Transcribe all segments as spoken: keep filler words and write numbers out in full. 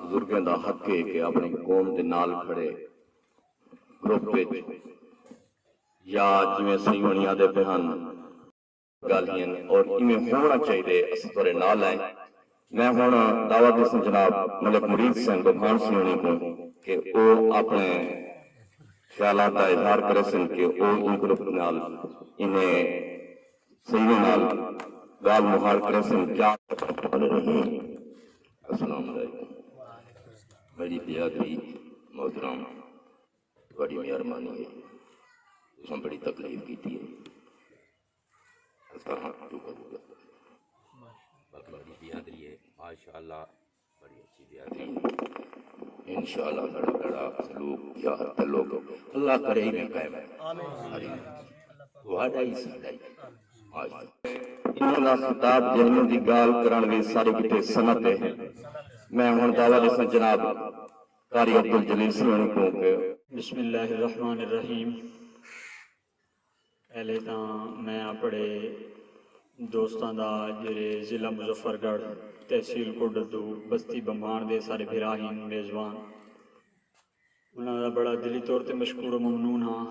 بزرگیں دا حق ہے کہ اپݨی قوم دے نال کھڑے، گروپ وچ یا جیویں سئیں ہوݨی آہدے پئے ہن، ڳالھین اور ایویں ہووݨا چاہیدے، اساں تہاݙے نال ہیں۔ میں ہݨ دعوت ݙیساں جناب ملک مرید سئیں ببھاݨ سئیں ہوݨی کوں کہ او اپݨے خیالات دا اظہار کریسن کہ او ایں گروپ نال، انہیں سئیں نال ڳالھ مہاڑ کریسن۔ کیا السلام علیکم۔ میݙی برادری محترم، بڑی مہربانی ہے، تساں بڑی تکلیف کیتی ہے۔ اس طرح جو کرو گا۔ باقی بڑی برادری ہے، ماشاءاللہ، بڑی اچھی برادری ہے۔ انشاءاللہ بڑا بڑا سلوک یا تعلق اللہ کرے ہی میں قائم ہے۔ آمین۔ تہاݙا ہی ساݙا ہی۔ ماشاءاللہ۔ انہاں دا خطاب جنہیں دی ڳالھ کرݨ دی ساری کیتے سنت ہے۔ میں ہݨ دعوت ݙیساں جناب قاری عبدالجلیل سئیں ہوݨی کوں کہ بسم اللہ الرحمن الرحیم۔ پہلے تاں میں اپݨے دوستاں دا، جیڑھے ضلع مظفر گڑھ، تحصیل کوڈر توں بستی بمبھاݨ دے سارے بھرا ہن، میزبان، انہاں دا بڑا دلی طور تے مشکور و ممنون ہاں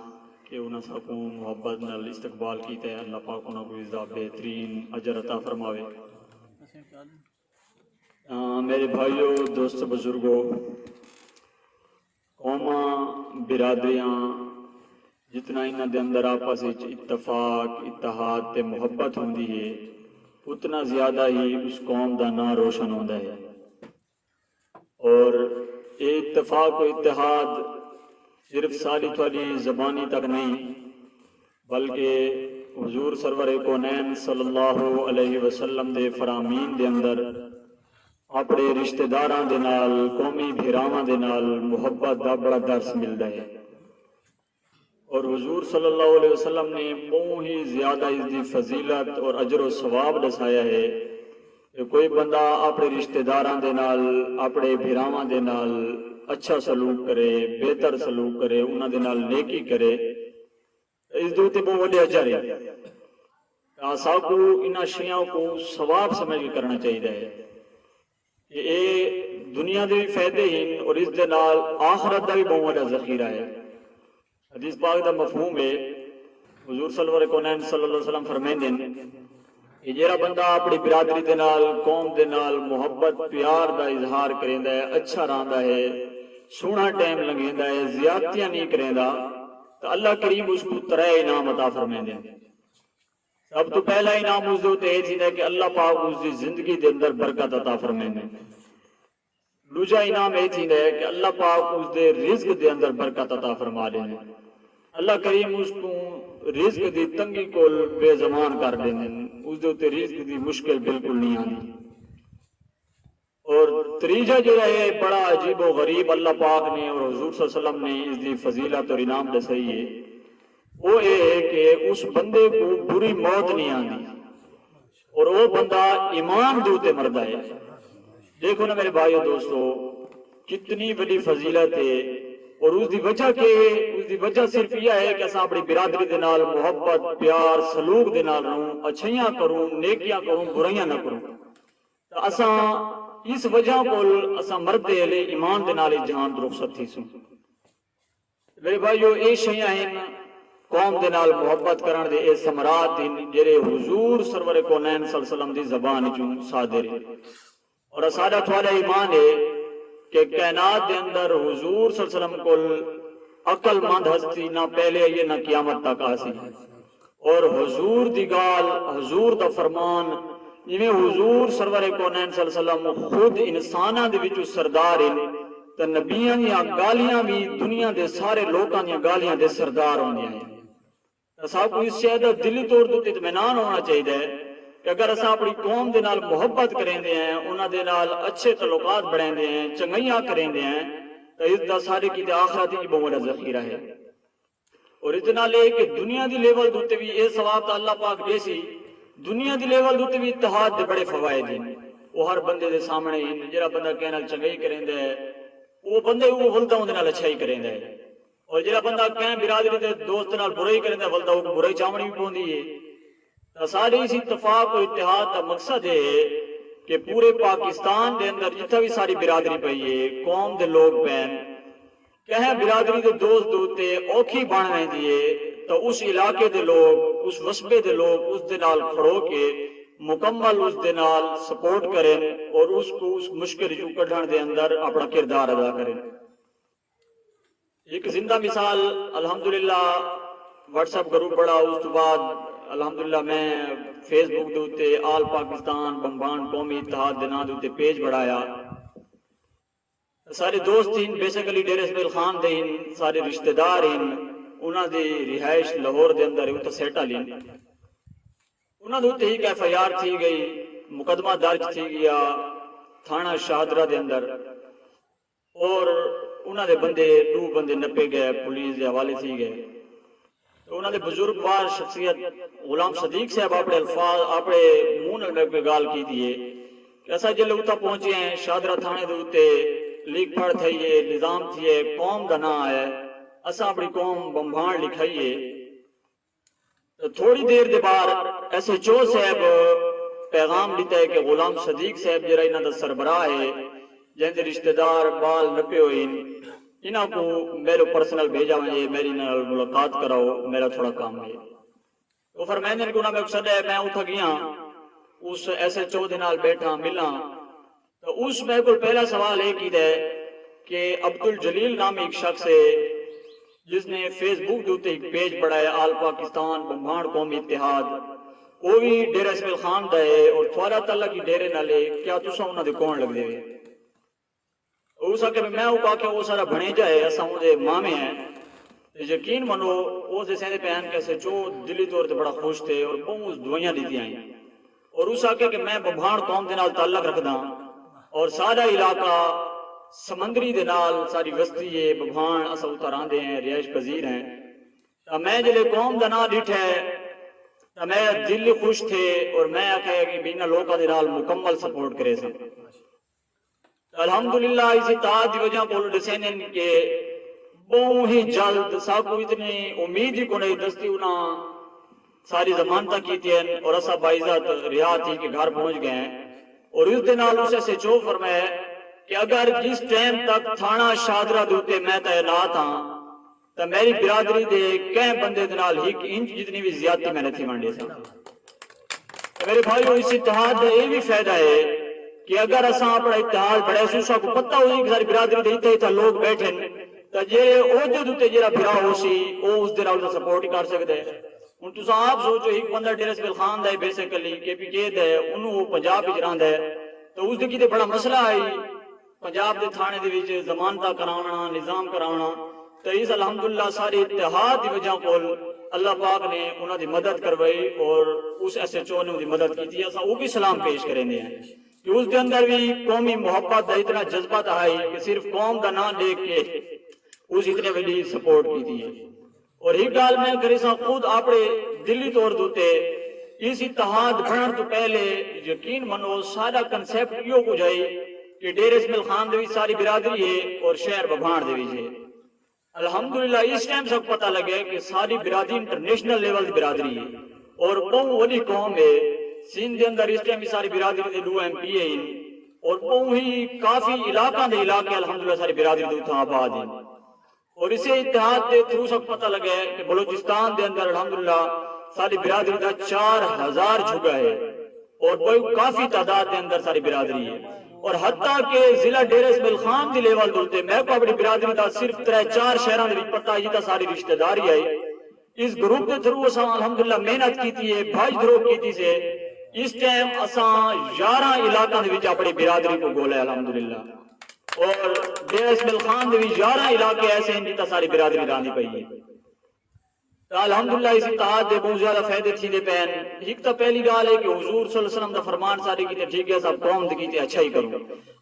کہ انہاں ساکوں محبت نال استقبال کیتا ہے۔ اللہ پاک انہاں کوں اس دا بہترین اجر عطا فرماوے۔ آ، میرے بھائیو، دوست بزرگو، قوماں، برادریاں، جتنا انہاں دے اندر آپس وچ اتفاق، اتحاد تے محبت ہوندی ہے، اتنا زیادہ ہی اس قوم دا ناں روشن ہوندا ہے۔ اور اے اتفاق و اتحاد صرف ساݙی تہاݙی زبانی تک نہیں، بلکہ حضور سرور کونین صلی اللہ علیہ وسلم دے فرامین دے اندر اپݨے رشتہ داراں دے نال، قومی بھراواں دے نال محبت دا بڑا درس ملدا ہے۔ اور حضور صلی اللہ علیہ وسلم نے ٻہوں ہی زیادہ اس دی فضیلت اور اجر و ثواب ݙسایا ہے کہ کوئی بندہ اپݨے رشتہ داراں دے نال، اپݨے بھراواں دے نال اچھا سلوک کرے، بہتر سلوک کرے، انہاں دے نال نیکی کرے، اس دے اتے ٻہوں وݙے اجر ہے۔ تاں اساکوں انہاں شیاں کوں ثواب سمجھ کے کرݨا چاہیدا ہے کہ اے دنیا دے وی فائدے ہن اور اس دے نال آخرت دا وی ٻہوں وݙا ذخیرہ ہے۔ حدیث پاک دا مفہوم ہے، حضور سرور کونین صلی اللہ علیہ وسلم فرمیندے ہن کہ جیڑھا بندہ اپݨی برادری دے نال، قوم دے نال محبت، پیار دا اظہار کریندا ہے، اچھا رہندا ہے، سوہݨا ٹائم لنگھیندا ہے، زیادتیاں نہیں کریندا، تاں اللہ کریم اس کوں ترے انعام عطا فرمیندے ہن۔ سب توں پہلا انعام اس دے اتے اے تھیندا ہے کہ اللہ پاک اس دی زندگی دے اندر برکت عطا فرمیندے ہن۔ ݙوجھا انعام اے تھیندا ہے کہ اللہ پاک اس دے رزق دے اندر برکت عطا فرما ݙیندے ہن۔ اللہ کریم اس کوں رزق دی تنگی کول بے زبان کر ݙیندے ہن، اس دے اتے رزق دی مشکل بالکل نہیں آندی۔ اور تریجھا جیڑھا ہے، بڑا عجیب و غریب، اللہ پاک نے اور حضور صلی اللہ علیہ وسلم نے اس دی فضیلت اور انعام ݙسائی ہے، او اے ہے کہ اس بندے کوں بری موت نہیں آندی اور او بندہ ایمان دے اتے مردا ہے۔ ݙیکھو نا میرے بھائیو دوستو، کتنی وݙی فضیلت ہے۔ اور اس دی وجہ کیا ہے؟ اس دی وجہ صرف یہ ہے کہ اساں اپݨی برادری دے نال محبت، پیار، سلوک دے نال رہوں، اچھائیاں کروں، نیکیاں کروں، برائیاں نہ کروں۔ تاں اساں اس وجہ کول اساں مردے ویلے ایمان دے نال ہی جہان توں رخصت تھیسوں۔ میرے بھائیو، اے شیاں ہن قوم دے نال محبت کرݨ دے، اے ثمرات ہن جیڑھے حضور سرور کونین صلی اللہ علیہ وسلم دی زبان وچوں صادر ہن۔ اور اساݙا تہاݙا ایمان ہے کہ کائنات دے اندر حضور صلی اللہ علیہ وسلم کول عقل مند ہستی نہ پہلے آئی ہے نہ قیامت تک آسی۔ اور حضور دی ڳالھ، حضور دا فرمان، جیویں حضور سرور کونین صلی اللہ علیہ وسلم خود انساناں دے وچوں سردار ہن، تاں نبیاں دیاں ڳالھیاں وی دنیا دے سارے لوکاں دیاں ڳالھیاں دے سردار ہوندیاں ہن۔ تاں ساکوں اس شے دا دلی طور تے اطمینان ہوݨا چاہیدا ہے کہ اگر اساں اپݨی قوم دے نال محبت کریندے ہیں، انہاں دے نال اچھے تعلقات بݨیندے ہیں، چنڳائیاں کریندے ہیں، تاں اس دا ساݙے کیتے آخرت وچ ٻہوں وݙا ذخیرہ ہے۔ اور اتنا لے کہ دنیا دی لیول دے اتے وی اے ثواب تاں اللہ پاک ݙیسی، دنیا دی لیول دے اتے وی اتحاد دے بڑے فوائد ہن۔ او ہر بندے دے سامݨے ہن، جیڑھا بندہ کہیں نال چنڳائی کریندا ہے، او بندہ او ولدا اوندے نال اچھائی کریندا ہے۔ اور جیڑھا بندہ کہیں برادری دے دوست نال برائی کریندا ہے، ولدا اوکوں برائی چاوݨی وی پوندی ہے۔ تاں ساݙے اس اتفاق و اتحاد دا مقصد اے ہے کہ پورے پاکستان دے اندر جتھاں وی ساری برادری پئی ہے، قوم دے لوگ پئن، کہیں برادری دے دوست دے اتے اوکھی بݨ ویندی ہے تاں اس علاقے دے لوگ، اس وسبے دے لوگ اس دے نال کھڑو کے مکمل اس دے نال سپورٹ کرن اور اس کوں اس مشکل وچوں کڈھݨ دے اندر اپݨا کردار ادا کرن۔ ہک زندہ مثال، الحمدللہ، واٹس ایپ گروپ بݨا، اس توں بعد الحمدللہ میں فیس بک دے اتے آل پاکستان بمبھاݨ قومی اتحاد دے ناں دے اتے پیج بݨایا۔ سارے دوست ہن، بیسیکلی ڈیرہ اسماعیل خان دے ہن، سارے رشتہ دار ہن، انہاں دی رہائش لاہور دے اندر ہے، اتھاں سیٹل ہن۔ انہاں دے اتے ہک ایف آئی آر تھی ڳئی، مقدمہ درج تھی ڳیا تھانہ شاہدرہ دے اندر، اور انہاں دے بندے، ݙو بندے نپے ڳئے، پولیس دے حوالے تھی ڳئے۔ تے انہاں دے بزرگوار شخصیت غلام صدیق صاحب اپݨے الفاظ، اپݨے منہ نال میکوں ڳالھ کیتی ہے کہ اساں جیلے اتھاں پہنچے ہیں، شاہدرہ تھاݨے دے اتے لکھ پڑھ تھئی ہے، نظام تھی ہے، قوم دا ناں ہے، اساں اپݨی قوم بمبھاݨ لکھائی ہے۔ تے تھوڑی دیر دے بعد ایس ایچ او صاحب پیغام ݙتا ہے کہ غلام صدیق صاحب جیڑھا انہاں دا سربراہ ہے، جیندے رشتہ دار ٻال نپے ہوئے ہن، انہاں کوں میݙو پرسنل بھیجا ونڄے، میݙی انہاں نال ملاقات کراؤ، میݙا تھوڑا کم ہے۔ او فرمیندن کہ انہاں میکوں سݙیا ہے، میں اتھاں ڳیاں، اس ایس ایچ او دے نال ٻیٹھاں، ملاں، تاں اس میکوں پہلا سوال اے کیتا ہے کہ عبدالجلیل نامی ہک شخص ہے جس نے فیس بک دے اتے ہک پیج بݨایا آل پاکستان بمبھاݨ قومی اتحاد، او وی ڈیرہ اسماعیل خان دا ہے اور تھوڑا تعلق ہی ڈیرے نال ہے، کیا تساں انہاں دے کون لڳدے ہو؟ اس آکھیا میں، میں اوکوں آکھیا او سارا بھݨیجا ہے، اساں اوندے مامے ہیں۔ تے یقین منو، او ݙسیندے پئے ہن کہ ایس ایچ او دلی طور تے بڑا خوش تھئے اور ٻہوں اس دعائیاں ݙتیاں ہن۔ اور اس آکھیا کہ میں بمبھاݨ قوم دے نال تعلق رکھداں اور ساݙا علاقہ سمندری دے نال ساݙی وستی ہے، بمبھاݨ اساں اتھاں رہندے ہیں، رہائش پذیر ہیں۔ تاں میں جیلے قوم دا ناں ݙٹھا ہے تاں میݙا دل خوش تھئے اور میں آکھیا کہ میں انہاں لوکاں دے نال مکمل سپورٹ کریساں۔ الحمدللہ اس اتحاد دی وجہ کول ݙسیندن کہ ٻہوں ہی جلد، ساکوں اتنی امید ہی کونہی، دستی انہاں ساری ضمانتاں کیتی ہن اور اساں باعزت رہا تھی کے گھر پہنچ ڳئے ہیں۔ اور اس دے نال اس ایس ایچ او فرمایا کہ اگر جس ٹائم تک تھانہ شاہدرہ دے اتے میں تعینات ہاں تاں میݙی برادری دے کہیں بندے دے نال ہک انچ جتنی وی زیادتی میں نہ تھیوݨ ݙیساں۔ میرے بھائیو، اس اتحاد دا اے وی فائدہ ہے کہ اگر اساں اپݨا اتحاد بݨائے، سو ساکوں پتہ ہوسی کہ ساری برادری دے اتھاں اتھاں لوگ ٻیٹھن، تاں جیڑھے عہدے دے اتے جیڑھا بھرا ہوسی، او اس دے نال تاں سپورٹ ہی کر سڳدا ہے۔ ہݨ تساں آپ سوچو، ہک بندہ ڈیرہ اسماعیل خان دا ہے، بیسیکلی کے پی کے دا ہے، انہوں او پنجاب وچ رہندا ہے، تاں اس دے کیتے بڑا مسئلہ آئی۔ پنجاب دے تھاݨے دے وچ ضمانتاں کراوݨا، نظام کراوݨا، تے اس الحمدللہ سارے اتحاد دی وجہ کول اللہ پاک نے انہاں دی مدد کروائی اور اس ایس ایچ او نے انہاں دی مدد کیتی۔ اساں اوکوں سلام پیش کریندے ہیں کہ اس دے اندر وی قومی محبت دا اتنا جذبہ تاں ہئی کہ صرف قوم دا ناں ݙیکھ کے اس اتنے وݙی سپورٹ کیتی ہے۔ اور ہک ڳالھ میں کریساں، خود اپݨے دلی طور دے اتے اس اتحاد بݨݨ توں پہلے یقین منو ساݙا کنسیپٹ ایہو کجھ ہئی کہ ڈیرہ اسماعیل خان دے وچ ساری برادری ہے اور شہر بمبھاݨ دے وچ ہے۔ الحمدللہ اس ٹائم ساکوں پتہ لڳا ہے کہ ساری برادری انٹرنیشنل لیول دی برادری ہے اور ٻہوں وݙی قوم ہے۔ سندھ دے اندر اس ٹائم وی ساری برادری دے ݙو ایم پی اے ہن اور ٻہوں ہی کافی علاقاں دے علاقے الحمدللہ ساری برادری دے اتھاں آباد ہن۔ اور اسے اتحاد دے تھرو ساکوں پتہ لڳا ہے کہ بلوچستان دے اندر الحمدللہ ساݙی برادری دا چار ہزار جھڳا ہے اور ٻہوں کافی تعداد دے اندر ساݙی برادری ہے۔ اور حتیٰ کہ ضلع Dera Ismail Khan the level they اتے میکوں اپݨی برادری دا صرف ترے چار شہراں دے وچ پتہ ہے، جتھاں ساݙی رشتہ داری ہے۔ اس گروپ دے تھرو اساں الحمدللہ محنت کیتی ہے، بھڄ دھروک کیتی سے۔ اس ٹائم اساں یارہاں علاقاں دے وچ اپݨی برادری کوں ڳولا ہے الحمدللہ۔ اور ڈیرہ اسماعیل خان دے وچ یارہاں علاقے ایسے ہن جتھاں ساݙی برادری رہندی پئی ہے۔ تاں الحمدللہ اس اتحاد دے ٻہوں زیادہ فائدے تھیندے پئے ہن۔ ہک تاں پہلی ڳالھ ہے کہ حضور صلی اللہ علیہ وسلم دا فرمان ساݙے کیتے ٹھیک ہے، اساں قوم دے کیتے اچھائی کروں۔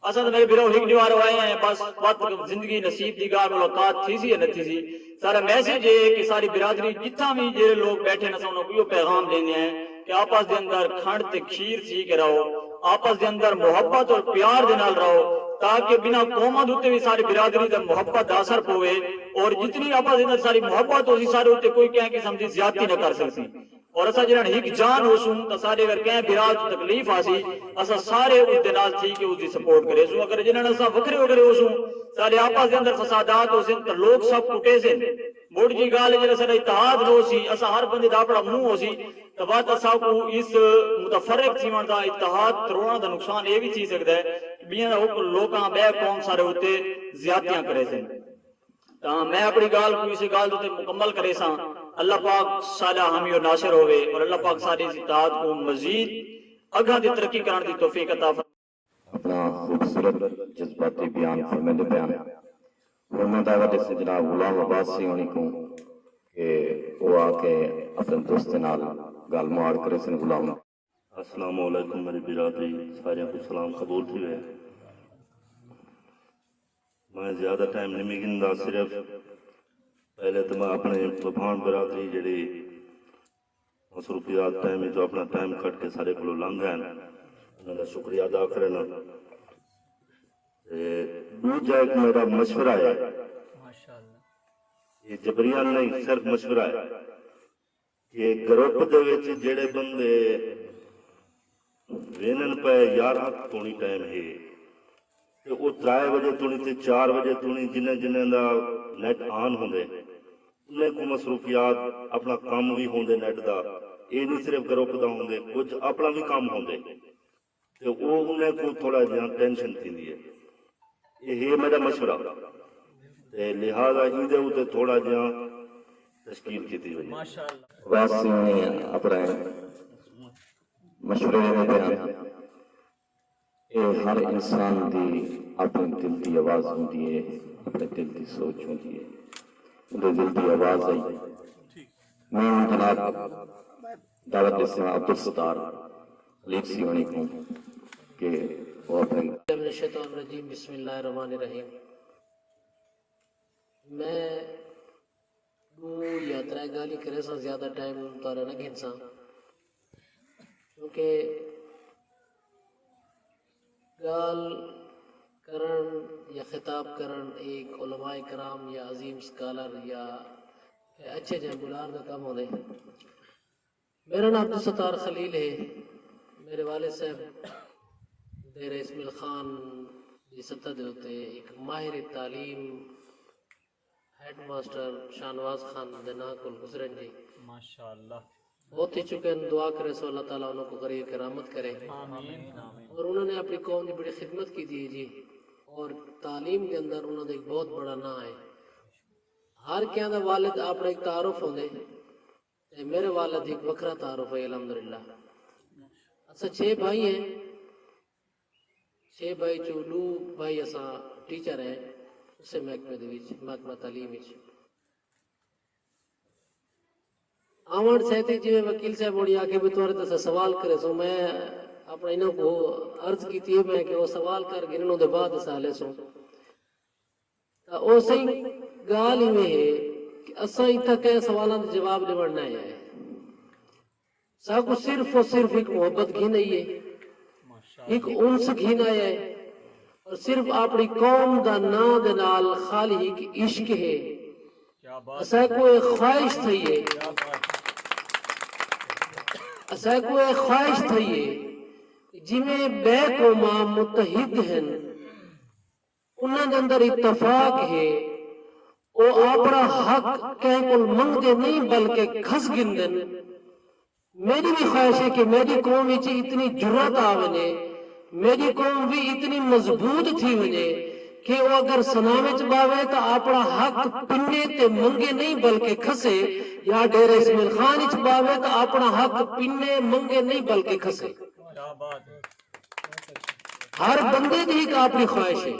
اساں تاں میرے بھرو ہک ݙیہاڑ آئے ہیں، بس وقت زندگی نصیب دی ڳالھ، ملاقات تھیسی یا نہ تھیسی۔ ساݙا میسج اے ہے کہ ساری برادری جتھاں وی جیڑھے لوگ ٻیٹھے ہن، اساں انہاں کوں ایہو پیغام ݙیندے ہیں کہ آپس دے اندر کھنڈ تے کھیر تھی کے رہو، آپس دے اندر محبت اور پیار دے نال رہو، تاکہ ٻنہاں قوماں دے اتے وی ساری برادری دا محبت دا اثر پوے اور جتنی آپس دے اندر ساری محبت ہوسی، سارے اتے کوئی کہیں قسم دی زیادتی نہ کر سڳسی۔ اور اساں جنہاں ہک جان ہوسوں، تاں ساڈے اگر کہیں بھرا کوں تکلیف آسی، اساں سارے اس دے نال تھی کے اس دی سپورٹ کریسوں۔ اگر جنہاں اساں وکھرے وکھرے ہوسوں، ساڈے آپس دے اندر فسادات ہوسن، تاں لوک سب کٹیسن۔ موڑ جی گالھ ہے، جیڑھا ساڈا اتحاد نہ ہوسی، اساں ہر بندے دا اپنا منہ ہوسی، تاں وت اساں کوں اس متفرق تھیوݨ دا، اتحاد تروڑݨ دا نقصان اے وی تھی سگدا ہے کہ ٻیاں دا حکم، لوکاں، ٻئے قوم سارے اتے زیادتیاں کریسن۔ تاں میں اپݨی گالھ کوں اسے گالھ دے اتے مکمل کریساں۔ اللہ پاک ساڈا حامی و ناصر ہووے اور اللہ پاک ساڈے اس اتحاد کوں مزید اڳاں دی ترقی کرݨ دی توفیق عطا فرمائے۔ اپݨا خوبصورت جذباتی بیان فرمیندے پئے ہن۔ ہݨ میں دعوت ݙیساں جناب غلام عباس سی ہوݨی کوں کہ او آ کے اپݨے دوستیں نال ڳالھ مہاڑ کریسن۔ غلام۔ السلام علیکم میری برادری، ساریاں کوں سلام قبول تھیوے۔ میں زیادہ ٹائم نہیں گھندا، صرف پہلے تو میں اپݨے بھاݨ برادری جیڑھی مصروفیات ٹائم جو اپݨا ٹائم کڈھ کے ساݙے کولوں لنگھ ڳئن، انہاں دا شکریہ ادا کرݨا۔ تے ݙوجھا ہک میݙا مشورہ ہے، یہ جبریان نہیں، صرف مشورہ ہے کہ گروپ دے وچ جیڑھے بندے ویندن پئے، یارہاں توڑی ٹائم ہے تے او ترائے وجے توڑی تے چار وجے توڑی جنہیں جنہیں دا نیٹ آن ہوندے، انہیں کوں مصروفیات، اپݨا کم وی ہوندے نیٹ دا، اے نی صرف گروپ دا ہوندے، کجھ اپݨا وی کم ہوندے تے او انہیں کوں تھوڑا جیہاں ٹینشن تھیندی ہے۔ اے ہے میݙا مشورہ تے لہذا ایندے اتے تھوڑا جیہاں تشکیل کیتی ونڄے۔ بس ایویں اپݨے مشورے ݙیندے پئے ہن۔ اے ہر انسان دی اپݨے دل دی آواز ہوندی ہے، اپݨے دل دی سوچ ہوندی ہے۔ اوندے دل دی آواز آئی۔ میں ہݨ جناب دعوت ݙیساں عبدالستار خلیل سی ہوݨی کوں کہ او اپݨے من الشیطان الرجیم، بسم اللہ الرحمن الرحیم۔ میں ݙو یا ترے ڳالھیں کریساں، زیادہ ٹائم تہاݙا نہ گھنساں، کیونکہ ڳالھ کرݨ یا خطاب کرݨ ایک علماء کرام یا عظیم سکالر یا اچھے جیہے بلار دا کم ہوندے۔ میرا ناں عبدالستار خلیل ہے۔ میرے والد صاحب ڈیرہ اسماعیل خان دی سطح دے اتے ایک ماہر تعلیم ہیڈ ماسٹر شاہنواز خان دے ناں کول گزرن جی۔ ماشاءاللہ۔ فوت تھی چکے ہن، دعا کریسو اللہ تعالیٰ انہاں کوں قریب کرامت کرے۔ آمین۔ اور انہاں نے اپݨی قوم دی بڑی خدمت کیتی ہے جی، اور تعلیم دے اندر انہاں دا ایک بہت بڑا ناں ہے۔ ہر کہیں دا والد اپݨا ایک تعارف ہوندے، تے میرے والد ایک وکھرا تعارف ہے الحمدللہ۔ اساں چھ بھائی ہیں، چھ بھائی چوں ݙو بھائی اساں ٹیچر ہیں اسے محکمے دے وچ، محکمہ تعلیم وچ۔ آوݨ سیتی جیویں وکیل صاحب ہوݨی آکھے بھی تہاݙے تے اساں سوال کریسوں، میں اپݨا انہاں کوں عرض کیتی ہے میں کہ او سوال کر گھنن، اوندے بعد اساں لیسوں۔ تاں او سئیں ڳالھ ایویں ہے کہ اساں اتھاں کہیں سوالاں دے جواب ݙیوݨ نہ آئے۔ ساکوں صرف اور صرف ہک محبت گھن آئی ہے، ہک انس گھن آیا ہے، اور صرف اپݨی قوم دا ناں دے نال خالی ہک عشق ہے۔ اساکوں اے خواہش تھئی ہے، اساکوں اے خواہش تھئی ہے کہ جیویں ٻئے قوماں متحد ہن، انہاں دے اندر اتفاق ہے، او اپݨا حق کہیں کول منگدے نہیں بلکہ کھس گھندن۔ میݙی وی خواہش ہے کہ میݙی قوم وچ اتنی جرات آ ونڄے، میݙی قوم وی اتنی مضبوط تھی ونڄے کہ او اگر ثنا وچ ٻاہوے تاں اپݨا حق پنے تے منگے نہیں بلکہ کھسے، یا ڈیرہ اسماعیل خان وچ ٻاہوے تاں اپݨا حق پنے منگے نہیں بلکہ کھسے۔ ہر بندے دی ہک اپݨی خواہش ہے۔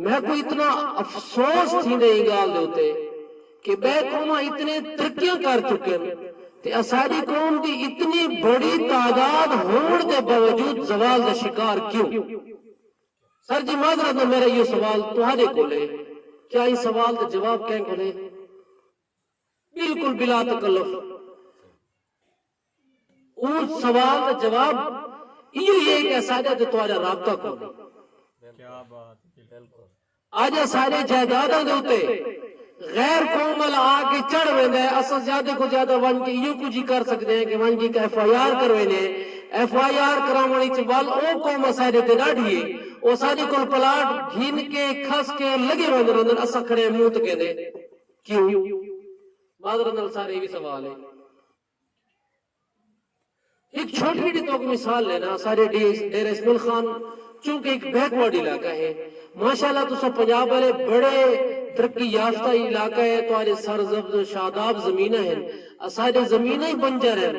میکوں اتنا افسوس تھیندے ایں ڳالھ دے اتے کہ ٻئے قوماں اتنے ترقیاں کر چکن تے اساݙی قوم دی اتنی بڑی تعداد ہووݨ دے باوجود زوال دا شکار کیوں؟ سر جی معذرت نال میرا ایہو سوال تہاݙے کول ہے، کیا ایں سوال دا جواب کہیں کول ہے؟ بالکل بلا تکلف۔ اوں سوال دا جواب ایہو ہی ہے کہ اساݙا تے تہاݙا رابطہ کونی۔ کیا بات ہے، بالکل۔ اڄ اساݙے جائیداداں دے اتے غیر قوم والا آ کے چڑھ ویندا ہے۔ اساں زیادہ کو زیادہ ونج کے ایہو کچھ ہی کر سکدے ہیں کہ ونج کے ایف آئی آر کروینے۔ ایف آئی آر کراوݨ وچ ول او قوم اساݙے تے ݙاڈھی ہے، او اساݙے کول پلاٹ گھن کے کھس کے لڳے ویندے رہندن، اساں کھڑے ہیں منہ تکیندے۔ کیوں؟ معذرت نال سارے اے وی سوال ہے۔ ہک چھوٹی جی تہاکوں مثال ݙینا، سارے ڈیرہ اسماعیل خان چونکہ ہک بیکورڈ علاقہ ہے، ماشاءاللہ تساں پنجاب والے بڑے ترقی یافتہ علاقہ ہے، تہاݙے سرسبز و شاداب زمیناں ہن، اساݙے زمیناں ہی بنجر ہن،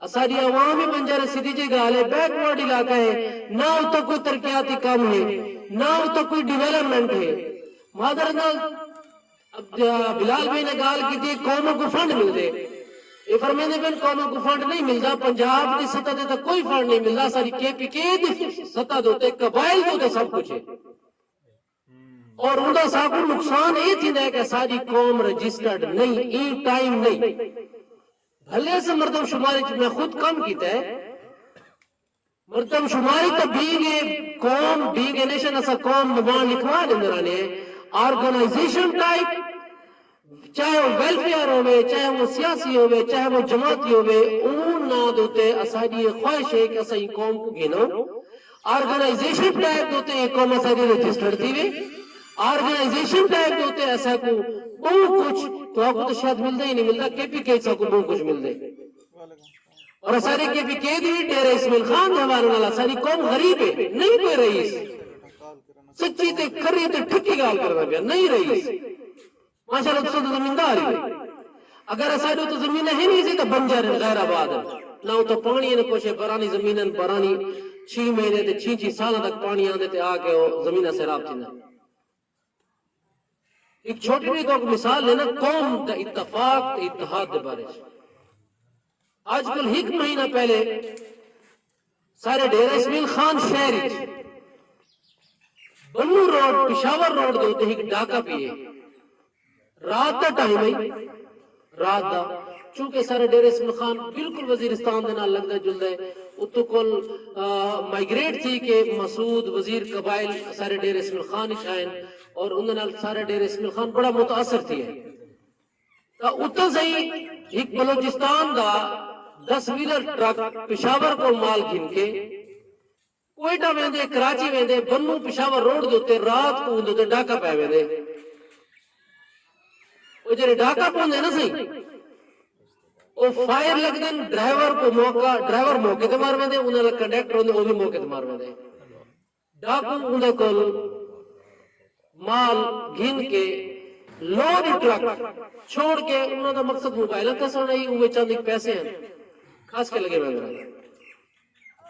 اساݙی عوام ہی بنجر ہے، سدھی جی ڳالھ ہے، بیکورڈ علاقہ ہے، نہ اتھاں کوئی ترقیاتی کم ہے، نہ اتھاں کوئی ڈیولپمنٹ ہے۔ معذرت نال اب جا بلال بھائی نے ڳالھ کیتی، قوماں کوں فنڈ ملدے۔ اے فرمیندے پن قوماں کوں فنڈ نہیں ملدا، پنجاب دی سطح تے تاں کوئی فنڈ نہیں ملدا، ساری کے پی کے دی سطح دے اتے قبائل دے اتے سب کچھ ہے۔ اور اوندا ساکوں نقصان اے تھیندا ہے کہ ساری قوم رجسٹرڈ نہیں، ایں ٹائم نہیں۔ بھلے سے مردم شماری چ میں خود کم کیتا ہے، مردم شماری تاں بینگ اے قوم، بینگ اے نیشن، اساں قوم دا ناں لکھوا ݙیندے رہنے ہیں۔ آرگنائزیشن ٹائپ، چاہے وہ ویلفیئر ہووے، چاہے وہ سیاسی ہووے، چاہے وہ جماعتی ہووے، اوں ناں دے اتے اساݙی اے خواہش ہے کہ اساں ایں قوم کوں گھنوں۔ آرگنائزیشن ٹائپ دے اتے اے قوم اساݙی رجسٹرڈ تھیوے۔ آرگنائزیشن ٹائپ دے اتے اساں کوں ٻہوں کچھ، تہاکوں تاں شاید ملدا ہی نہیں، ملدا کے پی کے ساکوں ٻہوں کچھ ملدے۔ اور اساݙے کے پی کے دی ڈیرہ اسماعیل خان دے حوالے نال اساݙی قوم غریب ہے، نہیں کوئی رئیس۔ سچی تے کھری تے ٹھکی ڳالھ کردا پیا، نہیں رئیس۔ ماشاءاللہ تساں تاں زمیندار ہی۔ اگر اساݙے اتوں زمیناں ہی نہیں سی تاں بنجر ہن، غیر آباد ہن۔ نہ اتوں پاݨی ہے، نہ کچھ ہے، برانی زمین ہن، برانی چھی مہینے تے چھی چھی سالاں تک پاݨی آندے تے آ کے او زمیناں سیراب تھیندن۔ ہک چھوٹی جئی تہاکوں مثال ݙینا قوم دا اتفاق تے اتحاد دے بارے چ۔ اڄ کل ہک مہینہ پہلے سارے ڈیرہ اسماعیل خان شہر اچ بنوں روڈ، پشاور روڈ دے اتے ہک ڈاکہ پئے۔ رات دا ٹائم ہے، رات دا، چونکہ سارے ڈیرہ اسماعیل خان بالکل وزیرستان دے نال لڳدا جلدا ہے۔ اتوں کول، آ، مائیگریٹ تھی کے مسعود وزیر قبائل سارے ڈیرہ اسماعیل خان اچ آئن اور انہاں نال سارا ڈیرہ اسماعیل خان بڑا متاثر تھی ہے۔ تاں اتوں سئیں ہک بلوچستان دا دس ویلر ٹرک پشاور کول مال گھن کے کوئٹہ ویندے، کراچی ویندے، بنوں پشاور روڈ دے اتے رات کوں اوندے اتے ڈاکہ پئے ویندے۔ او جیڑھے ڈاکہ پوندے نا سئیں، او فائر لڳدن، ڈرائیور کوں موقع، ڈرائیور موقع تے مر ویندے، انہاں دا کنڈکٹر ہوندے، او وی موقع تے مر ویندے۔ ڈاکو اوندے کول مال گھن کے لوڈ ٹرک چھوڑ کے انہاں دا مقصد موبائلاں کسݨ ہئی، اوہے چند ہک پیسے ہن، کھس کے لڳے ویندے رہے۔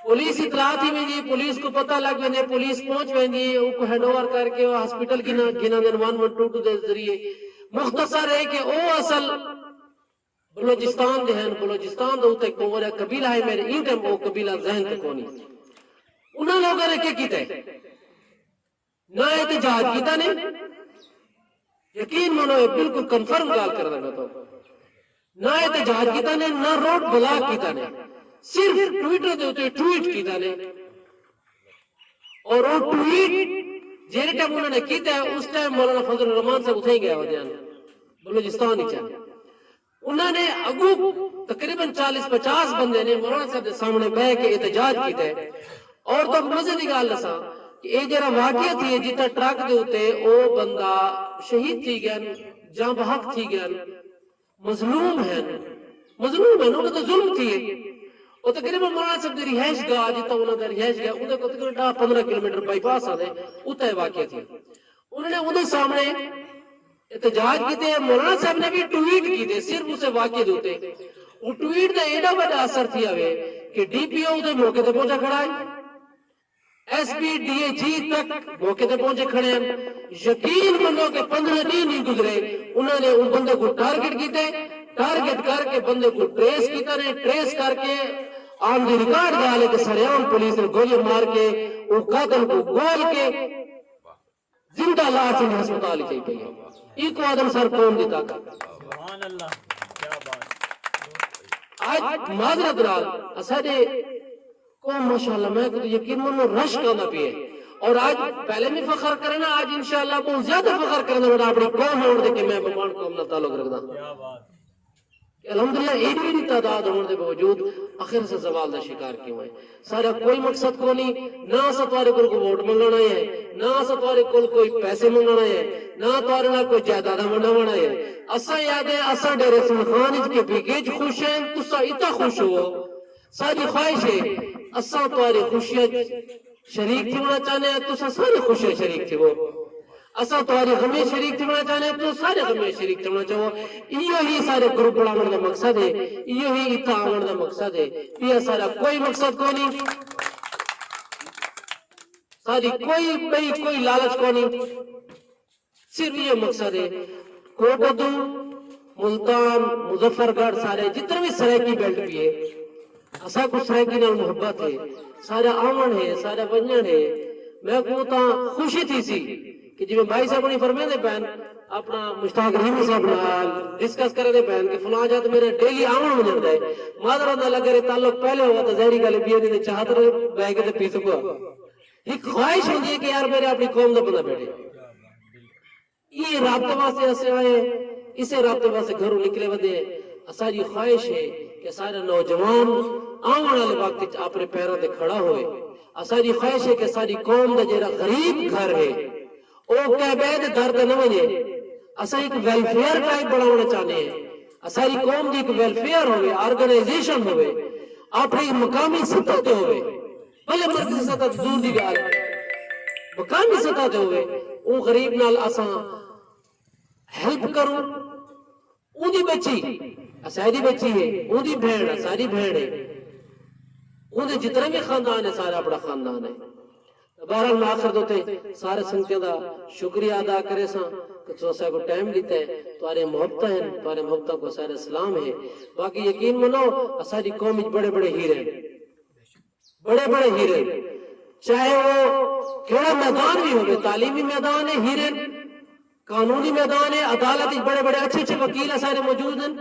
پولیس اطلاع تھی ویندی، پولیس کوں پتہ لڳ ویندے، پولیس پہنچ ویندی ہے، اوکوں ہینڈ اوور کر کے او ہاسپٹل گھنا، گھن آندن ون ون ٹو ٹو دے ذریعے۔ مختصر ہے کہ او اصل بلوچستان دے ہن، بلوچستان دے اتے ہک وݙا قبیلہ ہے، میݙے ایں ٹائم او قبیلہ ذہن تے کونی۔ انہاں لوکاں نے کیا کیتا ہے؟ نہ احتجاج کیتا نے، یقین منو، اے بالکل کنفرم ڳالھ کردا میں تو۔ نہ احتجاج کیتا نے، نہ روڈ بلاک کیتا نے، صرف ٹویٹر دے اتے ٹویٹ کیتا نے۔ اور او ٹویٹ جیڑھے ٹائم انہاں نے کیتا ہے، اس ٹائم مولانا فضل الرحمان صاحب اتھے ہی ڳئے ہوندے ہن، بلوچستان وچ ہن۔ انہاں نے اڳوں تقریباً چالیس پچاس بندے نے مولانا صاحب دے سامݨے ٻہہ کے احتجاج کیتا ہے۔ اور تہاکوں مزے دی ڳالھ ݙساں کہ اے جیڑھا واقعہ تھی ہے، جتھاں ٹرک دے اتے او بندہ شہید تھی ڳئے، جاں بحق تھی ڳئے، مظلوم ہن، مظلوم ہن، انہاں تے ظلم تھیے۔ او تقریباً مولانا صاحب دی رہائش گاہ، جتھاں انہاں دا رہائش گاہ، اوندے کول تقریباً ݙاہ پندرہ کلومیٹر بائی پاس آندے، اتھاں اے واقعہ تھیا۔ انہاں نے اوندے سامݨے احتجاج کیتے، مولانا صاحب نے وی ٹویٹ کیتے، صرف اسے واقعے دے اتے۔ او ٹویٹ دا ایݙا وݙا اثر تھیا ہوئے کہ ڈی پی او اوندے موقع تے پہنچا کھڑا ہے۔ ایس پی، ڈی آئی جی تک موقع تے پہنچے کھڑے ہن۔ یقین منو کہ پندرہ ݙینھ نہیں گزرے، انہاں نے اوں بندے کوں ٹارگٹ کیتے، ٹارگٹ کر کے بندے کوں ٹریس کیتا نے، ٹریس کر کے آن دی ریکارڈ ڳالھ ہے کہ سریعام پولیس نے گولی مار کے اوں قاتل کوں ڳول کے زندہ لاش انہیں ہسپتال اچ آئی پئی ہے۔ ایکوں آہدن سر قوم دی طاقت۔ سبحان اللہ، کیا بات۔ اڄ معذرت نال اساݙے قوم ماشاءاللہ، میں کوں یقین منو رش کاندا پیا ہے۔ اور آج پہلے بھی فخر کرنا، آج انشاءاللہ بہت زیادہ فخر کرنا پڑا اپنی قوم ہونے دے کہ میں بمبان قوم نال تعلق رکھدا۔ کہ الحمدللہ ایڈی ایڈی تعداد ہونے دے باوجود آخر سے زوال دا شکار کیوں ہے؟ سارا کوئی مقصد کو نہیں، نہ اساں تہاڈے کول کوئی ووٹ منگن آئے ہیں، نہ اساں تہاڈے کول کوئی پیسے منگن آئے ہیں، نہ تہاڈے نال کوئی جائیداداں ونڈاون آئے ہیں۔ اساں یاد ہے، اساں ڈیرہ اسماعیل خان اچ کے پی کے اچ خوش ہیں، تساں اتھاں خوش ہو۔ ساری خواہش ہے، اساں تہاڈی خوشیاں اچ شریک تھیونا چاہنے ہیں، تساں سارے خوشیاں شریک تھیو۔ اساں تہاڈی غمی شریک تھیونا چاہنے ہیں، تساں سارے غمی شریک تھیونا چاہو۔ ایہو ہی سارے گروپ بناون دا مقصد ہے، ایہو ہی اتھاں آون دا مقصد ہے۔ ایہا سارا کوئی مقصد کونی، ساری کوئی بئی کوئی لالچ کونی، صرف ایہو مقصد ہے۔ کوٹدو، ملتان، مظفر گڑھ، سارے جتنے بھی سرائیکی بیلٹ بھی ہے، اساں کو سرائیکی نال محبت ہے، سارا آون ہے، سارا ونجن ہے۔ میں کو تاں خوشی تھی سی کہ جی میں بھائی صاحب نے فرمے دے پین، اپنا مشتاق رحیمی صاحب نال ڈسکس کرے دے پین کہ فلاں جات میرے ڈیلی آون ونجن دے، مادر دا لگے رہے تعلق پہلے ہوا تو ظاہری گل بی نے چاہت رہے بہ کے تے پی سکو۔ ایک خواہش ہوندی ہے کہ یار میرے اپنی قوم دا بندہ بیٹھے۔ یہ رابطے واسطے اسے آئے، اسے رابطے واسطے گھروں نکلے ودے۔ اساڈی خواہش ہے کہ سارے نوجوان آون والے وقت وچ اپنے پیراں تے کھڑا ہوئے۔ اساڈی خواہش ہے کہ ساری قوم دا جڑا غریب گھر ہے، او کہہ بے دے در تے نہ ونجے۔ اساں ایک ویلفیئر ٹائپ بناونا چاہنے ہیں۔ اساڈی قوم دی ایک ویلفیئر ہوئے، آرگنائزیشن ہوئے، اپنی مقامی سطح تے ہوئے۔ بھلے مرکزی سطح تے دور دی گال ہے، مقامی سطح تے ہوئے، او غریب نال اساں ہیلپ کروں۔ اوندی بچی اساڈی بچی ہے، اوندی بھیݨ اساڈی بھیݨ ہے، اوندے جتنے بھی خاندان ہے سارا اپنا خاندان ہے۔ بہرحال میں آخر دوتے سارے سنگتیں دا شکریہ ادا کرے ساں کہ تساں ساکوں ٹائم ݙتا ہے۔ تہاݙے محبتاں ہن، تہاݙے محبتاں کو سارے سلام ہے۔ باقی یقین منو، اساݙی قوم وچ بڑے بڑے ہیرے ہن، بڑے بڑے ہیرے ہن۔ چاہے وہ کیڑا میدان بھی ہوے، تعلیمی میدان ہے، ہیرے ہن، قانونی میدان ہے، عدالت وچ بڑے بڑے اچھے اچھے وکیل اساݙے موجود ہن۔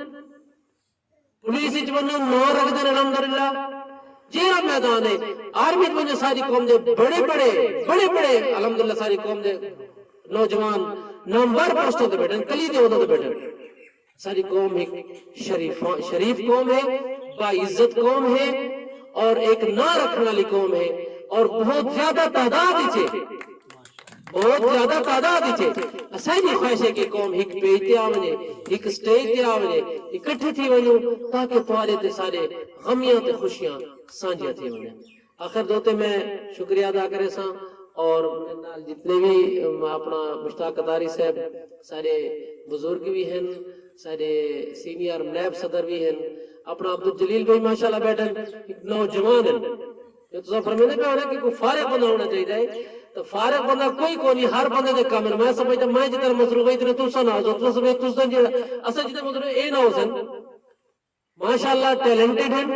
پولیس وچ ونڄو، ناں رکھدے نے، الحمدللہ۔ جیڑھا میدان ہے، آرمی وچ ونڄو، ساری قوم دے بڑے بڑے، بڑے بڑے، الحمدللہ، ساری قوم دے نوجوان نامور پوسٹوں تے بیٹھے، کلیدی عہدوں تے بیٹھے۔ ساری قوم ایک شریف، شریف قوم ہے، باعزت قوم ہے اور ایک ناں رکھنے والی قوم ہے اور بہت زیادہ تعداد وچ ہے۔ بہت زیادہ تعداد وچ ہے۔ اساݙی خواہش ہے کہ قوم ہک پیج تے آ ونڄے، ہک سٹیج تے آ ونڄے، اکٹھے تھی ونڄوں تاکہ تہاݙے تے سارے غمیاں تے خوشیاں سانجھیاں تھی ونڄن۔ آخر دوتے میں شکریہ ادا کرے ساں اور میرے نال جتنے بھی، ام، اپنا مشتاق قطاری صاحب، سارے بزرگ بھی ہیں، سارے سینئر نائب صدر بھی ہیں، اپنا عبدالجلیل بھائی ماشاءاللہ بیٹھے ہیں، ایک نوجوان ہیں۔ جو تساں فرمیندے پئے ہو نا کہ کوئی فارغ بندہ ہونا چاہیدا ہے، تو فارغ بندہ کوئی کونی، ہر بندے دے کم ہن۔ میں سمجھدا میں جتنا مصروف ہاں، اتنے تساں نہ ہو، تساں سمجھ، تساں جڑا، اساں جتنے مصروف اے نہ ہو سن۔ ماشاءاللہ ٹیلنٹڈ ہن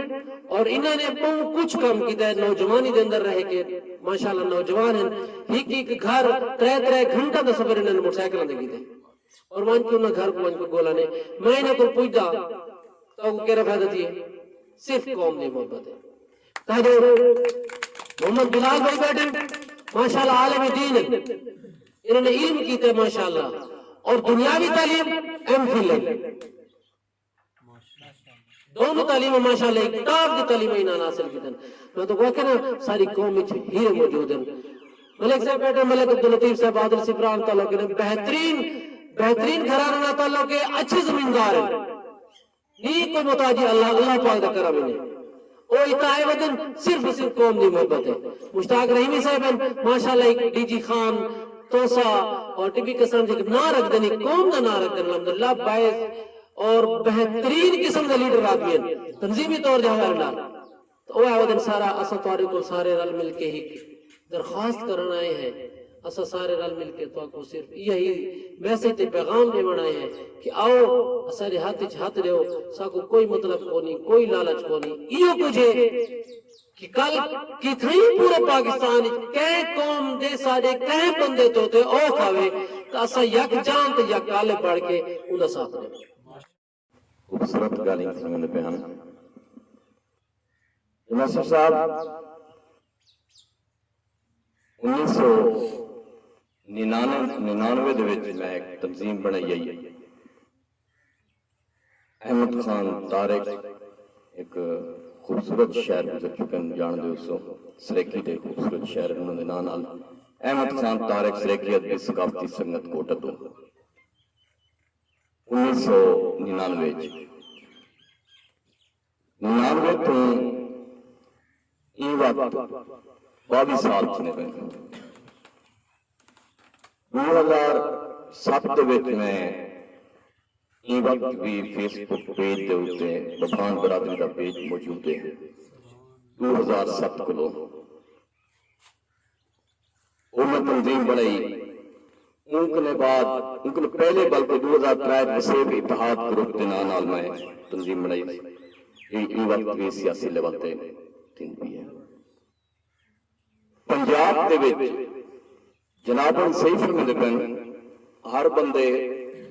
اور انہاں نے بہت کچھ کم کیتا ہے نوجوانی دے اندر رہ کے۔ ماشاءاللہ نوجوان ہن، ہک ہک گھر ترے ترے گھنٹہ دا سفر انہاں نے موٹر سائیکلاں دے کیتے۔ اور ونڄ کے انہاں گھر کوں ونڄ کے ڳولا نے۔ میں انہاں کوں پچھدا، تہاکوں کیڑھا فائدہ تھیے؟ صرف قوم دی محبت ہے۔ تاجو محمد بلال بھائی بیٹھے، ماشاءاللہ عالم دین ہیں۔ انہوں نے علم کیتا ہے ماشاءاللہ، اور دنیاوی تعلیم، ایم فل ہے۔ دونوں تعلیم ماشاءاللہ ایک ٹاپ دی تعلیم انہاں نے حاصل کیتے ہیں۔ میں تو کہا کہ نا ساری قوم وچ ہیرے موجود ہیں۔ ملک صاحب بیٹھے، ملک عبداللطیف صاحب بہادر سپران تعلق نے، بہترین، بہترین گھرانے نال تعلق ہے، اچھے زمیندار ہیں۔ نی کوئی محتاجی، اللہ، اللہ پاک دا کرم ہے۔ او اتھاں آئے ودن صرف صرف قوم دی محبت ہے۔ مشتاق رحیمی صاحب ہیں، ماشاءاللہ ایک ڈی جی خان، توسا اور ٹی بی قسم دے ناں رکھ دے، قوم دا ناں رکھ دے، الحمدللہ باعث اور بہترین قسم دے لیڈر آدمی ہیں، تنظیمی طور دے حوالے نال۔ تو او آئے ودن سارا، اساں تہاݙے کول سارے رل مل کے ہک درخواست کرݨ آئے ہیں۔ اساں سارے رل مل کے تہاکوں صرف ایہی میسج تے پیغام ݙیوݨ آئے ہیں کہ آؤ، اساݙے ہتھ وچ ہتھ ݙیو، ساکوں کوئی مطلب کونی، کوئی لالچ کونی۔ ایہو کجھ ہے کہ کل کتھائیں پورے پاکستان وچ کہیں قوم دے، ساݙے کہیں بندے تے اوکھ آوے، تاں اساں یک جان تے یک قالب بݨ کے اوندا ساتھ ݙیووں۔ خوبصورت ڳالھیں سݨیندے پئے ہن۔ ناصر صاحب، انیس سو ننانوے دے وچ میں ایک تنظیم بنائی آئی۔ احمد خان طارق ایک خوبصورت شاعر گزر چکے ہیں، جان دے اسو سریکی دے خوبصورت شاعر انہوں نے نام نال۔ احمد خان طارق سریکی ادبی ثقافتی سنگت کوٹہ تو انیس سو ننانوے ننانوے تو این وقت باوی سال تھنے پئے۔ دو ہزار ست دے وچ میں این وقت بھی فیس بک پیج دے اتے ببھان برادری دا پیج موجود ہے۔ دو ہزار ست کلو او میں تنظیم بنائی۔ اون کنے بعد، اون کنے پہلے بلکہ دو ہزار ترے وسیب اتحاد گروپ دے نام نال میں تنظیم بنائی۔ یہ این وقت بھی سیاسی لیول تے تھیندی پئی ہے۔ پنجاب دے وچ جناب صحیح فرمیندے پن، ہر بندے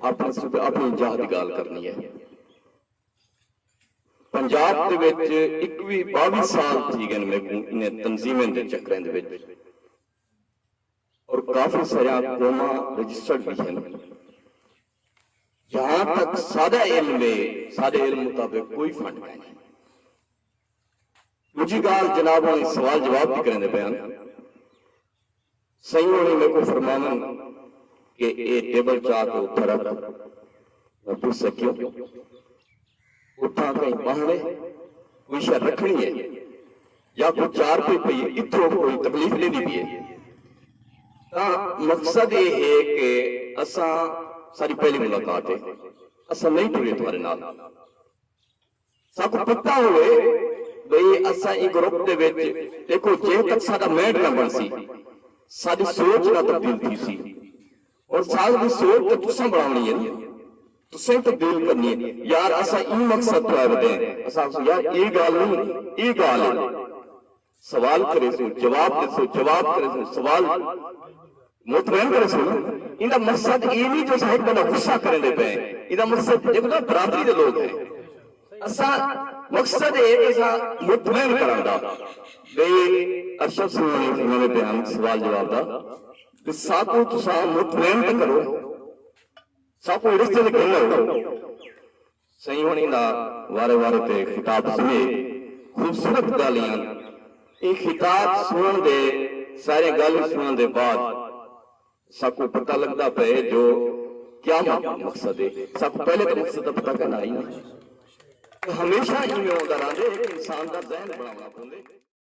اپنے صوبے، اپنی جاہ دی ڳالھ کرنی ہے۔ پنجاب دے وچ اکوی باوی سال تھی گئے میکوں انہیں تنظیمیں دے چکریں دے وچ، اور کافی ساریاں قوماں رجسٹرڈ بھی ہیں۔ جہاں تک ساڈا علم ہے، ساڈے علم مطابق کوئی فنڈ کائنی۔ ݙوجھی ڳالھ، جناب ہوݨی سوال جواب بھی کریندے پئے ہن۔ سئیں ہوݨی میکوں فرماون کہ اے ٹیبل چا کے اتھاں رکھ۔ میں پچھساں کیوں؟ اتھاں کہیں ٻہݨے، کوئی شے رکھݨی ہے یا کوئی چار پئی پئی ہے، اتھوں کوئی تکلیف ݙیندی پئی ہے۔ تاں مقصد اے ہے کہ اساں، ساݙی پہلی ملاقات ہے، اساں نہیں ٹرے تہاݙے نال۔ ساکوں پتہ ہوئے بھئی اساں ایں گروپ دے وچ، ݙیکھو، جے تک ساݙا مائنڈ نہ بݨسی، ساݙی سوچ نہ تبدیل تھیسی، اور ساݙی سوچ تے تساں بݨاوݨی ہے نا، تساں ہی تبدیل کرنی ہے۔ یار، اساں ایں مقصد توں آئے ودے ہیں، اساں آکھسوں، یار، اے ڳالھ نہیں، اے ڳالھ ہے۔ سوال کریسوں، جواب ݙیسوں، جواب کریسوں، سوال مطمئن کریسوں نا۔ ایندا مقصد اے نہیں جو اساں ہک بندہ غصہ کریندے پئے ہیں۔ ایندا مقصد ݙیکھو نا، برادری دے لوگ ہیں۔ اساں مقصد اے کہ اساں مطمئن کرݨ دا۔ بھئی ارشد سنگھ ہوݨی فرمیندے پئے ہن سوال جواب دا، کہ ساکوں تساں مطمئن تے کرو، ساکوں رستے تے گھن آؤ۔ سئیں ہوݨی دا وارے وارے تے خطاب سݨے، خوبصورت ڳالھیں ہن۔ اے خطاب سݨݨ دے، سارے ڳالھیں سݨݨ دے بعد ساکوں پتہ لڳدا پئے جو کیا م-، مقصد ہے۔ ساکوں پہلے تاں مقصد دا پتہ کائنا ہئی نا۔ تے ہمیشہ ایویں ہوندا رہندے کہ انسان دا ذہن بݨاوݨا پوندے۔